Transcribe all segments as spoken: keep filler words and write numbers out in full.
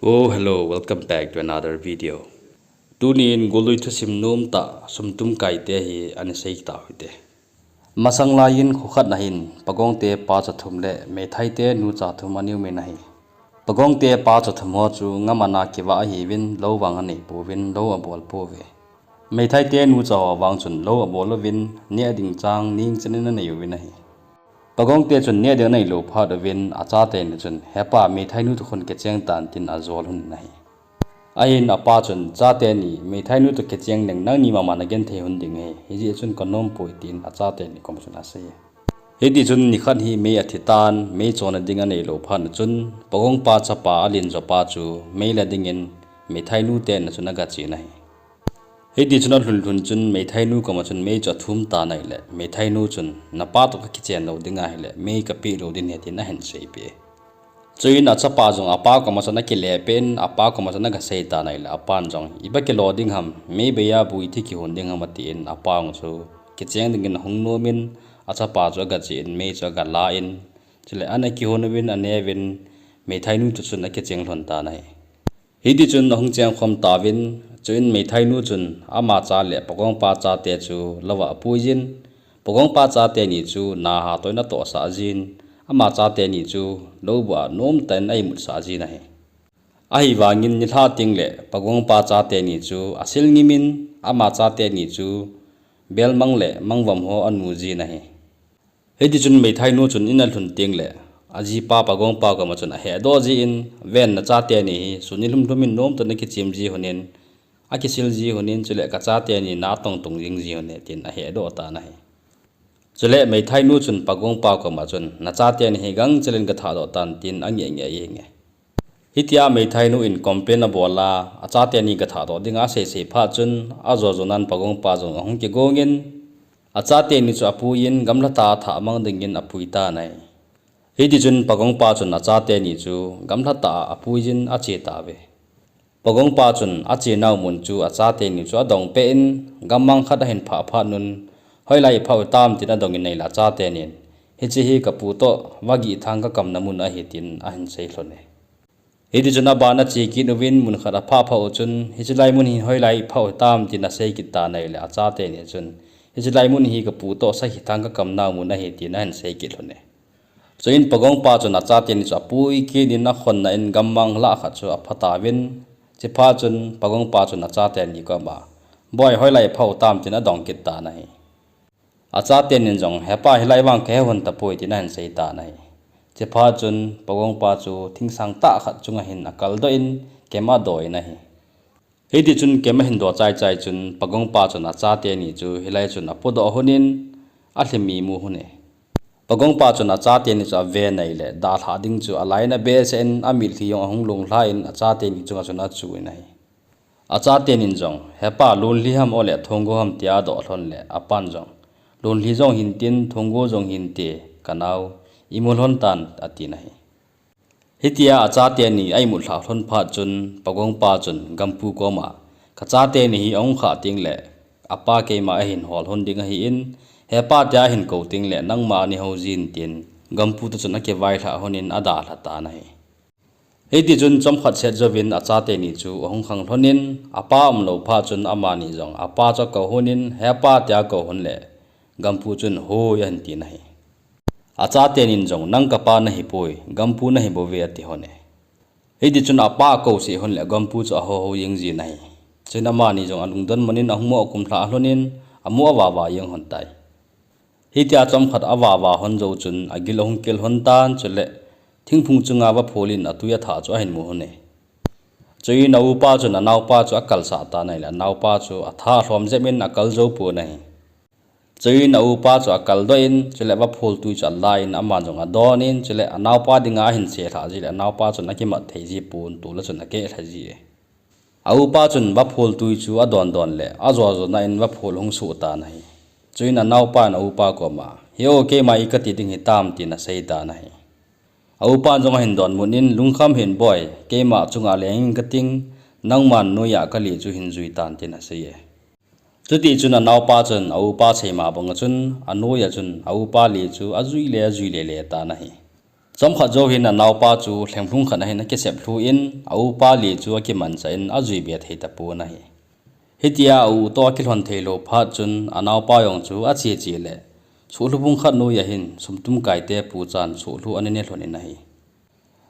Oh, hello, welcome back to another video. Tunin golui thusim nom tah sumtum kaite hi ana sei tau hite. Masang laiyin kho khat a hin Pagongte pa cha thum le Meithaite nu cha thum ana um in ahi. Pagongte pa cha thum ho chu ngam ana kivah ahiuvin, lou vang anei pouvin, lou abol pouve. Meithaite nu cha ho vang chun lou abol uvin, neh ding chang ningchen in anei uvin ahi. Pagongte chun neh ding anei lou phat uvin, achate ni chun, "He pa, Meithai nu toh khun kicheng tan," tin ajol lhon in ahi. Ahin apa chun, "Chate ni, Meithai nu toh kicheng leng nangni mama nagenthei lhon ding ahi, hijeh chun kanom poi," tin achate ni koma chun asei e. Hiti chun nikhat hi mei athi tan, mei chonna ding anei lou phat chun, Pagongpa chapa alen jopa chu mei la dingin Meithai nu te in a chun agache in ahi. Hiti chun alhun lhun chun Meithai nu koma chun mei chu athum tan ahile, Meithai nu chun, "Napa toh kakichen lou ding ahile, mei kapeh lou ding ahi," tin ahin seipeh e. Chuin achapa jong apa koma chun akile peh in, apa koma chun agasei tan ahile, apan jong, "Iba kilo ding ham, mei bei a bui thi kihon ding ham," atin, apa jong chu kicheng dingin ahung nom in, achapa chu agache in, mei chu agala in, chule ana kihon uvin, aneuvin, Meithai nu toh chun akicheng lhon tan ahi. Hiti chun ahung cheng khom tauvin, chuin Meithai nu chun ama cha le Pagongpa chate chu lou a apuiyin, Pagongpa chate ni chu naha toh in atohsah jin, ama chate ni chu lou bua nomtah in a-imutsah jin ahi. Ahivangin nilhah teng le Pagongpa chate ni chu asil ngim in, ama chate ni chu belmang le mangvom ho anu jin ahi. Hiti chun Meithai nu chun in alhun teng le, ajipa Pagongpa koma chun ahehdoh jin, "Ven, nachate ni hi sun nilhum lhum in nomtah in akichem ji lhon in, akisil ji lhon in, chule kachate ni na tong tong jing ji lhon e," tin ahehdoh tan ahi. Chule Meithai nu chun Pagongpa koma chun, "Nachate ni hi gangchel in gathahdoh tan," tin angeh ngeh jeng e. Hitia Meithai nu in complain abol a, achate ni gathahdoh dinga asei sei phat chun, ajo jo nan Pagongpa jong ahung kigong in, achate ni chu apuiyin gamla tah a thah mang dingin apui tan ahi. Hiti chun Pagongpa chun achate ni chu gamla tah a apuiyin ache tauve. Pagongpa chun achenau mun chu achate ni chu adong peh in, gammang khat ahin phah phat un, "Hoilai iphah u tam?" tin adong in ahile achate nin, "Hiche hi kapu toh vagih thang kakamna mun ahi," tin ahin sei lhon e. Hiti chun aban ache kit uvin, mun khat aphah phah u chun, "Hiche lai mun hi hoilai iphah u tam?" tin asei kit tan ahile, achate ni chun, "Hiche lai mun hi kapu toh sakhi thang kakamnau mun ahi," tin ahin sei kit lhon e. Chuin Pagongpa chun achate ni chu apui kit in akhonna in gammang lah khat chu aphah tauvin, chuphat chun Pagongpa chun achate ni koma, "Boi, hoilai iphah u tam?" tin adong kit tan ahi. Achate nin jong, "He pa, hilai vang kahe lhon tapoi," tin ahin sei tan ahi. Chuphat chun Pagongpa chu thingsang tah khat chunga hin akaldoh in kema adoh in ahi. Hiti chun kema ahin doh chai chai chun Pagongpa chun achate ni chu hilai chun apodoh lhon in alhim imu lhon e. Pagongpa chun achate ni chu aven ahile, dalhah ding chu alai in abehseh in, amitlhi jong ahung lunglha in achate ni chunga chun achu in ahi. Achate nin jong, "He pa, lonlhi ham ole thonggo ham?" tia adoh lhon le, apan jong, "Lonlhi jong hintin, thonggo jong hinte, kanao, imu lhon tan," atin ahi. Hitia achate ni a-imut lhah lhon phat chun, Pagongpa chun Gampu koma, "Kachate ni hi ahung khah teng le, apa keima ahin hol lhon ding ahin, he pa tia ahin kou teng le, nangma ani hou jin," tin, Gampu toh chun akivailhah lhon in adalha tan ahi. Hiti chun chomkhat set jouvin achate ni chu ahung khang lhon in, apa umlou phat chun amani jong apa chu akou lhon in, "He pa," tia akou lhon le, Gampu chun, "Hoi," ahin tin ahi. Achate nin jong, "Nang kapa nahipoi, Gampu nahi bouve," ati lhon e. Hiti chun apa akou seh lhon le Gampu chu ahohou jeng jin ahi. Chuin amani jong alungdon man in ahung mo akum lhah lhon in, amo avava jeng lhon tai. Hitia chomkhat avava lhon jou chun agil ahung kel lhon tan, chule thingphung chunga vaphol in atui athah chu ahin mu lhon e. Chuin aupa chun anaopa chu akalsah tan ahile, anaopa chu atha alhom jep in akal jou pon ahi. Chuin aupa chu akaldoh in, chule vaphol tui chu alan, aman jong adon in, chule anaopa dinga ahin selhah jeh le, anaopa chun akimat thei ji pon, tol a chun akehlha ji e. Aupa chun vaphol tui chu adon don le, ajo jona in vaphol hung soh tan ahi. Chuin anaopa in aupa koma, "He o, keima i kati ding hitam?" tin asei tan ahi. Aupan jong ahin donbut in, "Lungkham hih in boi, keima chunga leng in kating, nangman noiya kale chu hin jui tan," tin asei e. Chuti chun anaopa chun aupa seima banga chun, anoiya chun aupa le chu ajui le ajui le le tan ahi. Chomkhat jou hin anaopa chu lhenglhung khat ahin akisep lhu in, a upa le chu akimanchah in ajui be thei tapon ahi. Hitia a u toh akilhon thei lou phat chun anaopa jong chu ache che le, sohlhu phung khat noi ahin sumtum kaite puchan sohlhu ana ne lhon in ahi.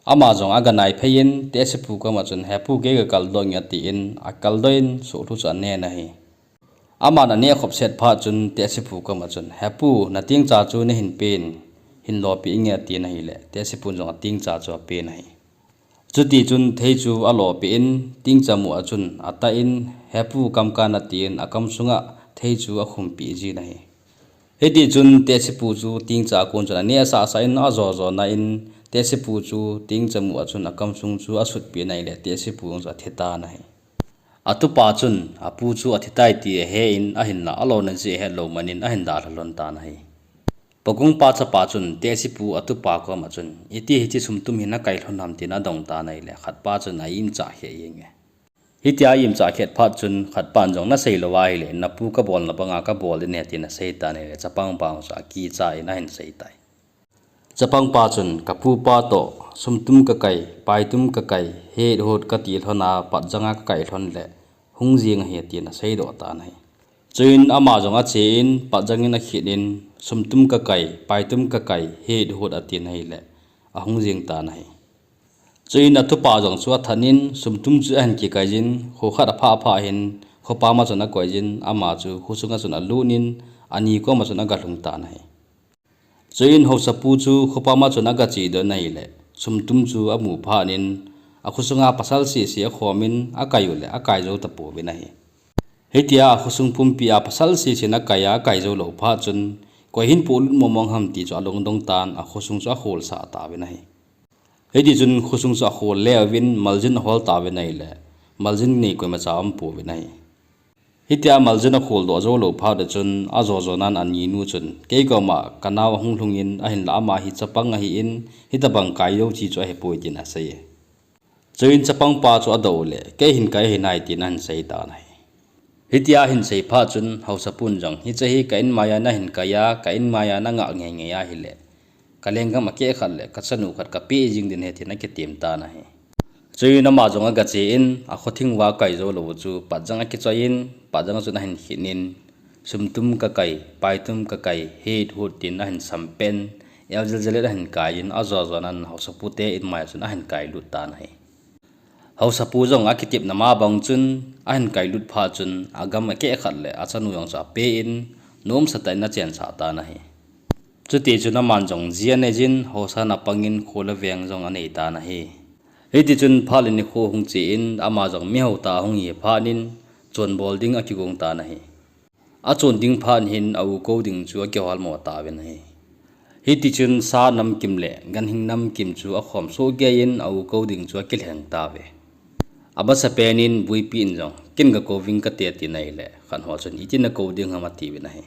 Ama jong aga nai phei in, tehsepu koma chun, "He pu, kei gakaldoh inge," atin, akaldoh in, sohlhu chu anen ahi. Aman aneh khop set phat chun, tehsepu koma chun, "He pu, natingcha chu nahin pen, hin lopeh inge," atin ahile, tehsepun jong atingcha chu apen ahi. Chutichun thei chu alopeh in, tingcha mu a chun atah in, "He pu, kam kan," atin, akam sunga thei chu akhumpeh jin ahi. Hitichun tehsepu chu tingcha a kon chun aneh asah sah in, ajo jona in, tehsepu chu tingcha mu a chun akam sung chu asutpeh in ahile, tehsepu jong chu athi tan ahi. Atupa chun apu chu athi tai ti ahe in, ahinla alona jeh ahet lou man in ahin dalha lhon tan ahi. Pagongpa chapa chun tehsepu atupa koma chun, "Iti hiche sumtum hi nakai lhon ham?" tin adong tan ahile, khatpa chun a-imchah khe jenge. Hitia a-imchah khet phat chun khatpan jong, "Nasei lou ahile, napu kabolna banga kabol ding ahi," tin asei tan ahile, chapangpa jong chu akicha in ahin sei tai. Chapangpa chun, "Kapupa toh sumtum kakai, paitum kakai, het hut kati lhon a, patjanga kakai lhon le hung jeng ahi," tin aseidoh tan ahi. Chuin ama jong ache in, patjang in akhin in, "Sumtum kakai, paitum kakai, het hut," atin ahile, ahung jeng tan ahi. Chuin atupa jong chu athan in, sumtum chu ahin kikai jin, kho khat aphah phah hin, khopa ma chun akoi jin, ama chu khosunga chun alut in, ani koma chun aga lhung tan ahi. Chuin haosapu chu khopa ma chun aga chedoh in ahile, sumtum chu amu phat in, akhosunga pasal sese akhom in, akai u le akai jou tapouvin ahi. Hitia akhosung pumpia pasal sese in akai a, akai jou lou phat chun, koi hin polut mong mong ham ti chu alungdong tan, akhosung chu akholsah tauvin ahi. Hitichun khosung chu akhol le uvin, maljin ahol tauvin ahile, maljin nei koimacha aumpouvin ahi. Hitia maljin akholdoh jou lou phat chun, ajo jonan aninu chun, "Kei koma kanao ahung lhung in, ahinla ama hi chapang ahin, hitobang kai jou chi chu ahepoi," tin asei e. Chuin chapangpa chu adoh le, "Kei hin kai ahi nai," tin ahin sei tan ahi. Hitia ahin sei phat chun haosapun jong, "Hiche hi ka inmaiya nahin kai a, ka inmaiya nangah ngei ngei ahile, ka lenggam akeh khat le kachanu khat kapeh jing ding ahi," tin akitem tan ahi. Chuin ama jong aga che in, akhothing uva akai jou lou chu patjang akichoi in, patjang a chun ahin khin in, "Sumtum kakai, paitum kakai, het hut," tin ahin sampeh in, el jel jel in ahin kai in, ajo jonan haosapute inmai a chun ahin kailut tan ahi. Haosapu jong akitepna ma bang chun, ahin kailut phat chun, agam akeh khat le achanu jong chu ape in, nomsa tah in achensah tan ahi. Chutichun aman jong ji anei jin, haosan apang in, kho le veng jong anei tan ahi. Hitichun phat le nikho hung che in, ama jong mihao tah ahung hi phat in, chonbol ding akigong tan ahi. Achon ding phat hin a-u kou ding chu akiholmo tauvin ahi. Hitichun sa namkim le ganhing namkim chu akhom soh gei in a-u kou ding chu akilheng tauve. Amasapen in Buipi in jong, "Ken gakouving kate," atin ahile, khat ho chun, "Iti nakou ding ham?" atiuvin ahi.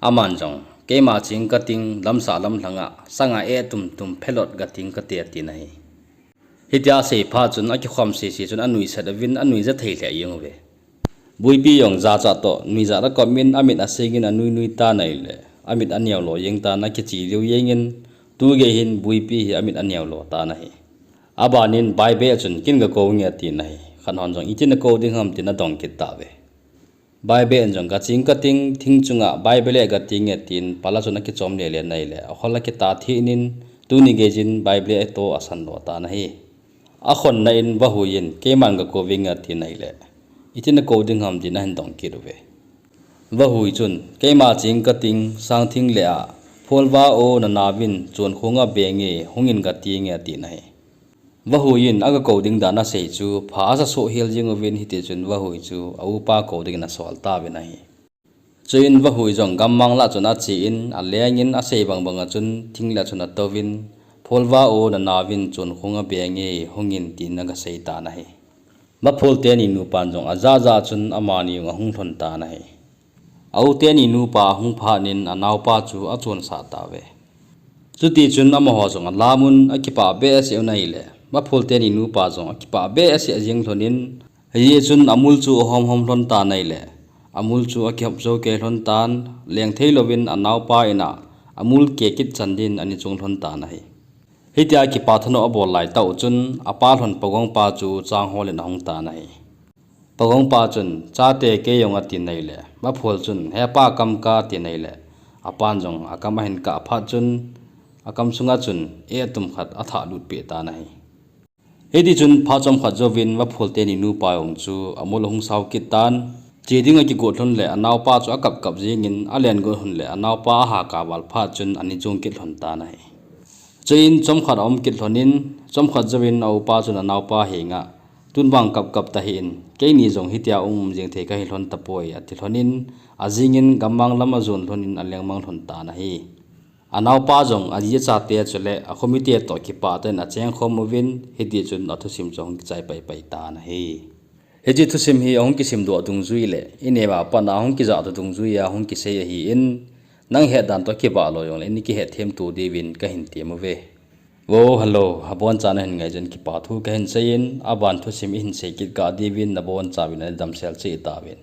Aman jong, "Keima ching kating, lamsah lamlhanga, sanga eh tumtum, phelot gating kate," atin ahi. Hitia asei phat chun akikhom sese chun anuisat uvin, anuija thei lheh jeng uve. Buipi jong jachat toh nuijat akom in, amit asing in anui nui tan ahile, amit aneo lo jeng tan, akiche lheh jeng in, tu gei hin Buipi hi amit aneo lo tan ahi. Aban in Bible a chun, "Ken gakou inge," atin ahi. Khat hon jong, "Iti nakou ding ham?" tin adong kit tauve. Bible in jong, "Kaching kating, thing chunga Bible gating e," tin pal a chun akichom lele in ahile, akhol akita theh in, tuni gei jin Bible atoh asan lo tan ahi. Akhonna in Vahui in, "Keiman gakouving," atin ahile, "Iti nakou ding ham?" tin ahin dong kit uve. Vahui chun, "Keima ching kating, sangthing le a, pholva o nanaovin, chonkhonga benge, hungin gating e," atin ahi. Vahui in agakou ding dan asei chu pha asa soh hel jeng uvin, hitichun Vahui chu a-upa kou dingin asol tauvin ahi. Chuin Vahui jong gammang lah chun ache in, aleng in, asei bang bang a chun thing lah chun atouvin, "Pholva o nanaovin, chonkhonga benge, hungin," tin agasei tan ahi. Vaphol teni nupan jong ajah jah chun amani jong ahung lhon tan ahi. A-u teni nupa ahung phat in anaopa chu achonsah tauve. Chutichun amaho jong alamun akipah behseh un ahile, Vaphol teni nupa jong akipah behseh jeng lhon in, hijeh chun amul chu ahom hom lhon tan ahile, amul chu akihop jou kei lhon tan, leng thei louvin anaopa in a amul keh kit chan din ana chung lhon tan ahi. Hitia kipa thano abol lai tah u chun, apa lhon pagong pa chu chang hol in ahung tan ahi. Pagong pa chun, "Chate kei jong," ati nai le, vaphul chun, "He pa, kam ka," ati nai le, apan jong akam ahin kah phat chun, akam sunga chun, eh atum khat athah lut peh tan ahi. Hiti chun phat chomkhat jouvin vaphul teni nupa jong chu amol ahung sao kit tan, che ding akigot lhon le anaopa chu akap kap jingin alen got lhon le anaopa aha kah val phat chun ani jong kit lhon tan ahi. Chuin chomkhat aum kit lhon in, chomkhat jouvin aupa chun anaopa henga, "Tun vang kap kap tahih in, keini jong hitia um jing thei kahi lhon tapoi," ati lhon in, ajingin gammang lam ajon lhon in alengmang lhon tan ahi. Anaopa jong aji achate chule akhomite toh kipah tah in acheng khom uvin, hiti chun athusim chu ahung kichai pai pai tan ahi. Hiche thusim hi ahung kisim doh dungjui le, ineo a pat a ahung kijah doh dungjui a ahung kisei ahin, nang het dan toh kibah lou jongle, nei kihet them to diuvin kahin tem uve. Vo, hello, aboncha nahin ngai jeh in kipa thu kahin seiyin, aban thusim ihin sei kit kah diuvin, nabonchauvin nadamsel cheh tauvin.